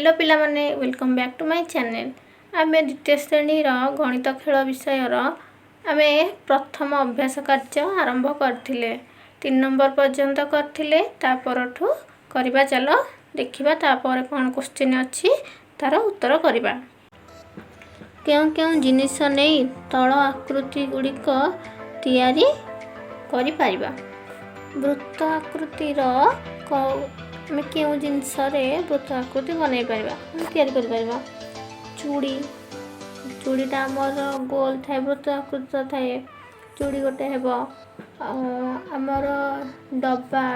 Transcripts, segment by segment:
Hello ପିଲାମାନେ, welcome back to my channel. ଆମେ ଦ୍ୱିତୀୟ ଶ୍ରେଣୀର ଗଣିତ ଖେଳ ବିଷୟର ଆମେ ପ୍ରଥମ ଅଭ୍ୟାସ କାର୍ଯ୍ୟ ଆରମ୍ଭ କରିଥିଲେ। 3 ନମ୍ବର ପର୍ଯ୍ୟନ୍ତ କରିଥିଲେ, ତା ପରଠୁ କରିବା। ଚାଲ ଦେଖିବା ତାପରେ କ'ଣ କୋଶ୍ଚିନ୍ ଅଛି, ତାର ଉତ୍ତର କରିବା। କେଉଁ କେଉଁ ଜିନିଷ ନେଇ ତଳ ଆକୃତି ଗୁଡ଼ିକ ତିଆରି କରିପାରିବା? ବୃତ୍ତ ଆକୃତିର ଆମେ କେଉଁ ଜିନିଷରେ ବୃତ୍ତ ଆକୃତି ବନେଇ ପାରିବା, ତିଆରି କରିପାରିବା? ଚୁଡ଼ି। ଚୁଡ଼ିଟା ଆମର ଗୋଲ ଥାଏ, ବୃତ୍ତ ଆକୃତିର ଥାଏ। ଚୁଡ଼ି ଗୋଟେ ହେବ। ଆଉ ଆମର ଡବା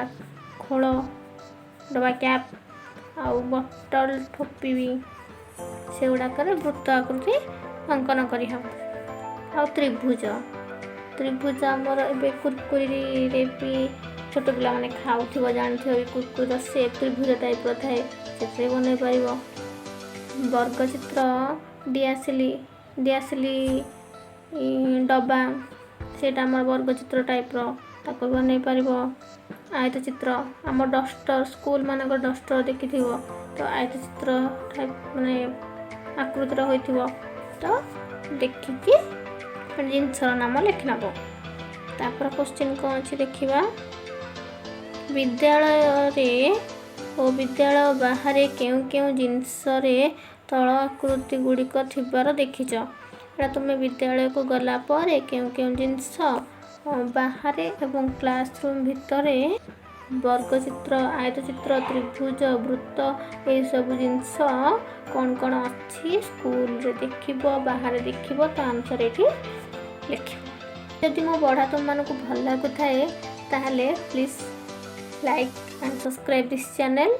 ଖୋଳ, ଡବା କ୍ୟାପ୍ ଆଉ ବଟଲ ଠୋପି ବି, ସେଗୁଡ଼ାକରେ ବୃତ୍ତ ଆକୃତି ଅଙ୍କନ କରିହେବ। ଆଉ ତ୍ରିଭୁଜ। ତ୍ରିଭୁଜ ଆମର ଏବେ କୁରକୁରିରେ ବି ଛୋଟ ପିଲାମାନେ ଖାଉଥିବ, ଜାଣିଥିବ ବି, କୁରକୁରିର ସେପ୍ ତ୍ରିଭୁଜ ଟାଇପ୍ର ଥାଏ, ସେଥିରେ ବନେଇ ପାରିବ। ବର୍ଗଚିତ୍ର, ଡିଆସିଲି, ଡିଆସିଲି ଡବା, ସେଇଟା ଆମର ବର୍ଗଚିତ୍ର ଟାଇପ୍ର, ତାକୁ ବନେଇ ପାରିବ। ଆୟତଚିତ୍ର, ଆମ ଡଷ୍ଟର, ସ୍କୁଲମାନଙ୍କ ଡଷ୍ଟର ଦେଖିଥିବ ତ, ଆୟତଚିତ୍ର ଟାଇପ୍ ମାନେ ଆକୃତିର ହୋଇଥିବ। ତ ଦେଖିକି ଜିନିଷର ନାମ ଲେଖିନେବ। ତାପରେ କୋଶ୍ଚିନ୍ କ'ଣ ଅଛି ଦେଖିବା। ବିଦ୍ୟାଳୟରେ ଓ ବିଦ୍ୟାଳୟ ବାହାରେ କେଉଁ କେଉଁ ଜିନିଷରେ ତଳ ଆକୃତି ଗୁଡ଼ିକ ଥିବାର ଦେଖିଛ? ଏଇଟା ତୁମେ ବିଦ୍ୟାଳୟକୁ ଗଲା ପରେ କେଉଁ କେଉଁ ଜିନିଷ ବାହାରେ ଏବଂ କ୍ଲାସରୁମ୍ ଭିତରେ ବର୍ଗଚିତ୍ର, ଆୟତଚିତ୍ର, ତ୍ରିଭୁଜ, ବୃତ୍ତ, ଏଇସବୁ ଜିନିଷ କ'ଣ କ'ଣ ଅଛି ସ୍କୁଲରେ ଦେଖିବ, ବାହାରେ ଦେଖିବ, ତା ଅନୁସାରେ ଏଠି ଲେଖିବ। ଯଦି ମୋ ପଢ଼ା ତୁମମାନଙ୍କୁ ଭଲ ଲାଗୁଥାଏ, ତାହେଲେ please like and subscribe this channel.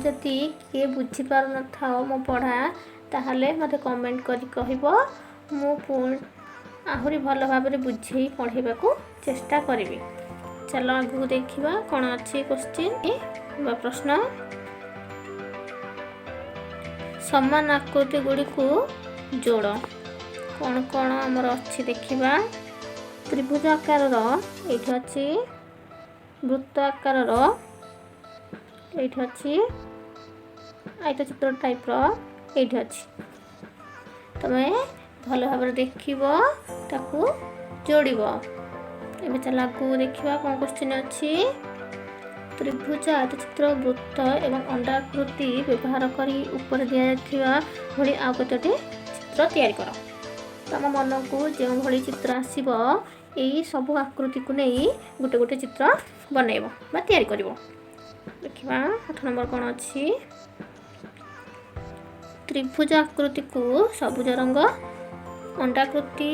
ଯଦି କିଏ ବୁଝିପାରୁନଥାଅ ମୋ ପଢ଼ା, ତାହେଲେ ମୋତେ କମେଣ୍ଟ କରି କହିବ। ମୁଁ ପୁଣି ଆହୁରି ଭଲ ଭାବରେ ବୁଝେଇ ପଢ଼େଇବାକୁ ଚେଷ୍ଟା କରିବି। ଚାଲ ଆଗକୁ ଦେଖିବା କ'ଣ ଅଛି କୋଶ୍ଚିନ୍ ବା ପ୍ରଶ୍ନ। ସମାନ ଆକୃତି ଗୁଡ଼ିକୁ ଯୋଡ଼। କ'ଣ କ'ଣ ଆମର ଅଛି ଦେଖିବା। ତ୍ରିଭୁଜ ଆକାରର ଏଇଠି ଅଛି, ବୃତ୍ତ ଆକାରର ଏଇଠି ଅଛି, ଆୟତଚିତ୍ର ଟାଇପ୍ର ଏଇଠି ଅଛି। ତମେ ଭଲ ଭାବରେ ଦେଖିବ, ତାକୁ ଯୋଡ଼ିବ। ଏବେ ଚାଲ ଆଗକୁ ଦେଖିବା କ'ଣ କୋଶ୍ଚିନ୍ ଅଛି। ତ୍ରିଭୁଜ, ଆୟତଚିତ୍ର, ବୃତ୍ତ ଏବଂ ଅଣ୍ଡା ଆକୃତି ବ୍ୟବହାର କରି ଉପରେ ଦିଆଯାଇଥିବା ଭଳି ଆଉ କେତୋଟି ଚିତ୍ର ତିଆରି କର। ତମ ମନକୁ ଯେଉଁଭଳି ଚିତ୍ର ଆସିବ, ଏଇ ସବୁ ଆକୃତିକୁ ନେଇ ଗୋଟେ ଗୋଟେ ଚିତ୍ର ବନେଇବ ବା ତିଆରି କରିବ। ଦେଖିବା 8 ନମ୍ବର କ'ଣ ଅଛି। ତ୍ରିଭୁଜ ଆକୃତିକୁ ସବୁଜ ରଙ୍ଗ, ଅଣ୍ଡାକୃତି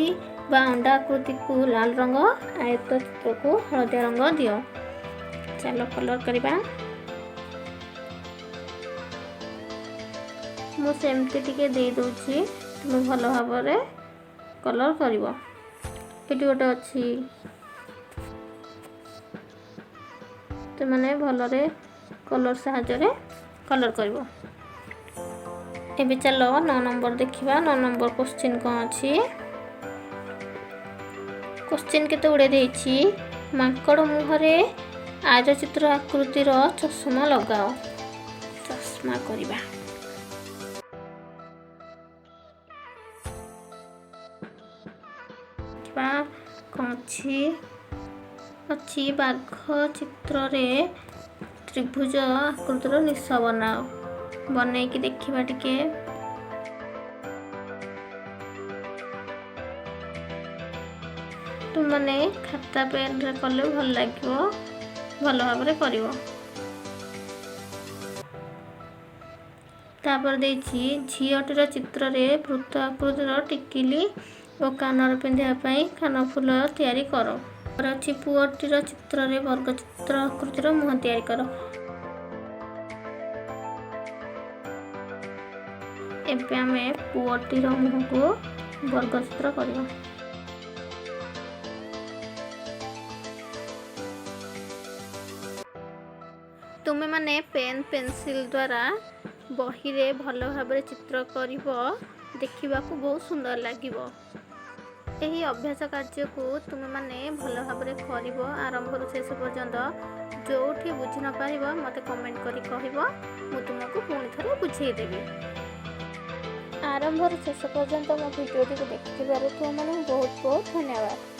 ବା ଅଣ୍ଡା ଆକୃତିକୁ ଲାଲ ରଙ୍ଗ, ଆୟତ ଚିତ୍ରକୁ ହଳଦିଆ ରଙ୍ଗ ଦିଅ। ଚାଲ କଲର୍ କରିବା। ମୁଁ ସେମିତି ଟିକେ ଦେଇଦେଉଛି, ତୁମେ ଭଲ ଭାବରେ କଲର୍ କରିବ। ଏଠି ଗୋଟେ ଅଛି, ତୁମେ ଭଲରେ କଲର୍ ସାହାଯ୍ୟରେ କଲର୍ କରିବ। ଏବେ ଚାଲ 9 ନମ୍ବର ଦେଖିବା। 9 ନମ୍ବର କୋଶ୍ଚିନ୍ କ'ଣ ଅଛି? କୋଶ୍ଚିନ୍ କେତେ ଗୁଡ଼ିଏ ଦେଇଛି। ମାଙ୍କଡ଼ ମୁହଁରେ ଆୟତଚିତ୍ର ଆକୃତିର ଚଷମା ଲଗାଅ। ଚଷମା କରିବା। ଦେଖିବା କ'ଣ ଅଛି। ଅଛି ବାଘ ଚିତ୍ରରେ ତ୍ରିଭୁଜ ଆକୃତିର ନିଶ ବନାଅ। ବନେଇକି ଦେଖିବା ଟିକେ। ତୁମମାନେ ଖାତା ପେନ୍ରେ କଲେ ଭଲ ଲାଗିବ, ଭଲ ଭାବରେ କରିବ। ତାପରେ ଦେଇଛି ଝିଅଟିର ଚିତ୍ରରେ ବୃତ୍ତ ଆକୃତିର ଟିକିଲି ଓ କାନରେ ପିନ୍ଧିବା ପାଇଁ କାନଫୁଲ ତିଆରି କର। ତାପରେ ଅଛି ପୁଅଟିର ଚିତ୍ରରେ ବର୍ଗଚିତ୍ର ଆକୃତିର ମୁହଁ ତିଆରି କର। ଏବେ ଆମେ ପୁଅଟିର ମୁହଁକୁ ବର୍ଗଚିତ୍ର କରିବା। ତୁମେମାନେ ପେନ୍ ପେନସିଲ୍ ଦ୍ୱାରା ବହିରେ ଭଲ ଭାବରେ ଚିତ୍ର କରିବ, ଦେଖିବାକୁ ବହୁତ ସୁନ୍ଦର ଲାଗିବ। ଏହି ଅଭ୍ୟାସ କାର୍ଯ୍ୟକୁ ତୁମେମାନେ ଭଲ ଭାବରେ କରିବ ଆରମ୍ଭରୁ ଶେଷ ପର୍ଯ୍ୟନ୍ତ। ଯେଉଁଠି ବୁଝି ନ ପାରିବ, ମୋତେ କମେଣ୍ଟ କରି କହିବ, ମୁଁ ତୁମକୁ ପୁଣି ଥରେ ବୁଝେଇଦେବି। ଆରମ୍ଭରୁ ଶେଷ ପର୍ଯ୍ୟନ୍ତ ମୋ ଭିଡ଼ିଓଟିକୁ ଦେଖିଥିବାରୁ ତୁମମାନଙ୍କୁ ବହୁତ ବହୁତ ଧନ୍ୟବାଦ।